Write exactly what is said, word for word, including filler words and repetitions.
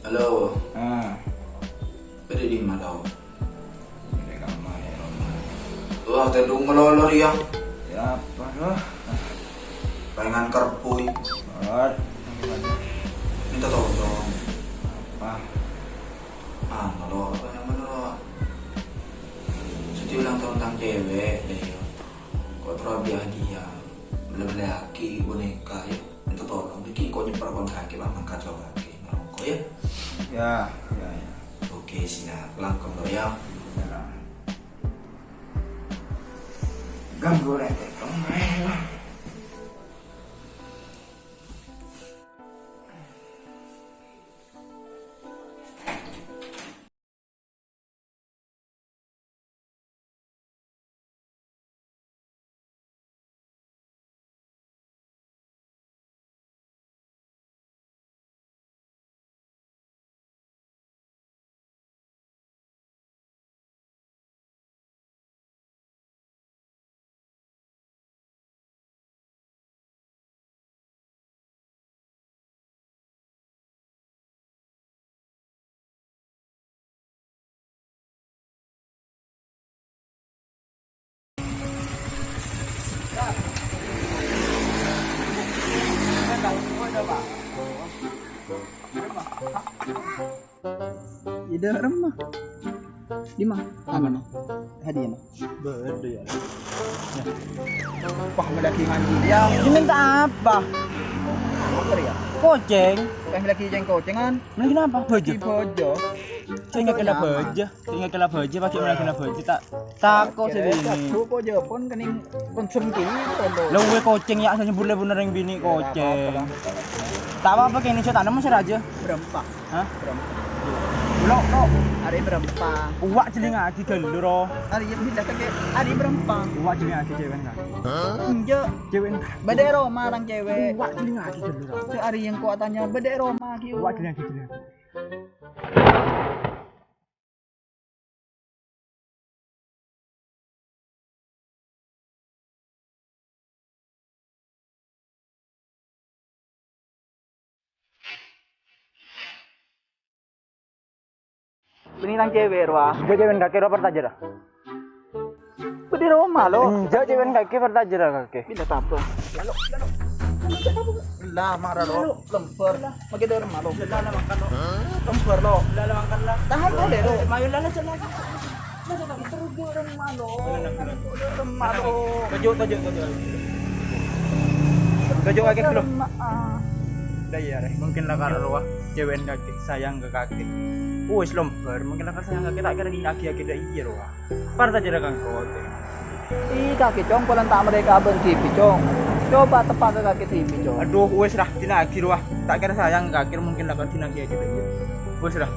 Halo. Ah. Bâdâ è dimma, Lo? Bâdâ è kamar, ya, Roman. Wah, tèdung malolo rèya. Ya, apa, Lo? Paèngan kerpui. Ot. Minta tolong. Apa? Anu, Lo, apa nyamana, Lo? Jadi ulang tahun tang cewek, deh, ya. Kok terlalu hadiah? Beli-beli lagi boneka, ya. Minta tolong, iki kok nyebar kontrak, Bang, mangkat coba lagi. Ngerongko, ya. Ya, ya, ya. Oke, siap. Langkong, Lo, ya. Ya. Ganggu rek, Bang. Ida remma. Di ma? Anu, no. Hadiah, no. Bâdâ, ya. Wah, lagi ngaji. Ya, diminta apa? Apa, ya? Kocèng. Kan lagi ceng-kocengan. Nah, kenapa? Bâjâ. Di bâjâ. Sèngghâ kèla bâjâ. Sèngghâ kèla bâjâ, pakai mana kèla bâjâ, tak tako sih ini. Satu kok jawab pun kening konsum kiri, kono. Lah, uwe kocèng ya, asal nyebut le bener yang bini kocèng. Tak apa-apa, kene saya tanam masih raja. Berempa. Hah? Berempa. Lo, lo. Hari berempa. Uwak jeling agi dulu, ro. Hari yang pindah ke hari berempa. Uwak jeling agi cewek kan? Enggak. Cewek kan? Beda Roma orang cewek. Uwak jeling agi dulu, ro. Hari yang kuatannya beda Roma gitu. Uwak jeling agi dulu. Ini nang cewek, Rowa. Juga cewek kakek, Rowa, pertajir, ah. Bâdâ Roma, lo. Enjâ', cewek kakè, partajârâ kakè. Pindah tabung. Lalu, lalu. Lah, marah, lo. Lempar. Makkè dâ' Roma, lo. Lah, lah, makan, lo. Lempar, lo. Lah, lah, makan, lah. Tahan, lo, deh, lo. Mayu, lah, lah, jalan. Lah, jalan. Terus dâ' Roma, lo. Roma, lo. Tojo', tojo', tojo'. Tojo' kakè, lo. Roma, ah. Lah, iyâ, rè. Mungkin la karena rowa cewek kakè sayang ka kakè. Wis lempar, mungkin la karena sayang kakè, ta' kèra dinagihâ kakè dâ' iyâ, rowa. Partajârâ kangko. Ih, kakè, Cong, polana ta' marè kabhâr dhibi', Cong. Coba teppa' ka kakè dhibi', Cong. Aduh, wis, ra, dinagih, rowa. Ta' kèra sayang ka kakè, mungkin la karena dinagihâ kakè dâ' iyâ. Wis, ra.